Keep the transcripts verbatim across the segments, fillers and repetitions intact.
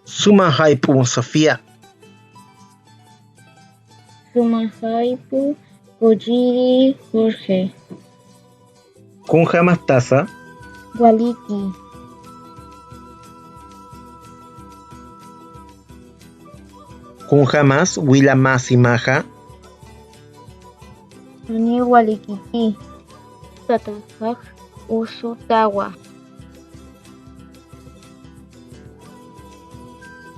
Suma jayp'u, Sofía. Suma jayp'u, Kulliri Jorge. ¿Kunjämastasa? Waliki. ¿Kunjämas wilamasimaxa? Janiw walikiti. Tatajax usutawa.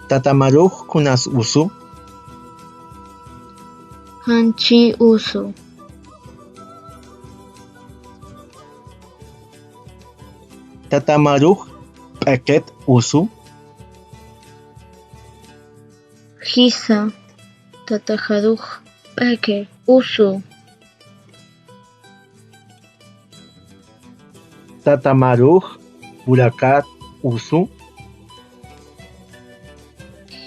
¿Tata Marux kunas usu? Janchi usu. ¿Tata Marux p'iqit usu? Jisa, tatajarux p'iqi usu. ¿Tata Marux urakat usu?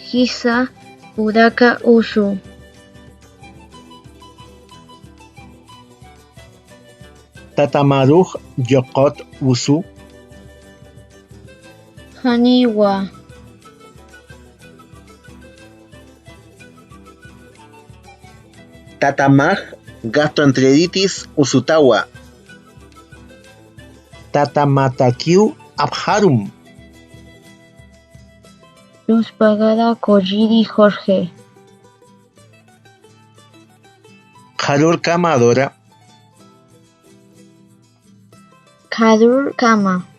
Jisa, uraka usu. ¿Tata Marux yuqut usu? Janiwa. ¿Tata Max gastroenteritis usutawa? ¿Tata Matakiw apxarum? Luz Pagada Colliri Jorge. ¿Qharürkama, Dora? Qharürkama.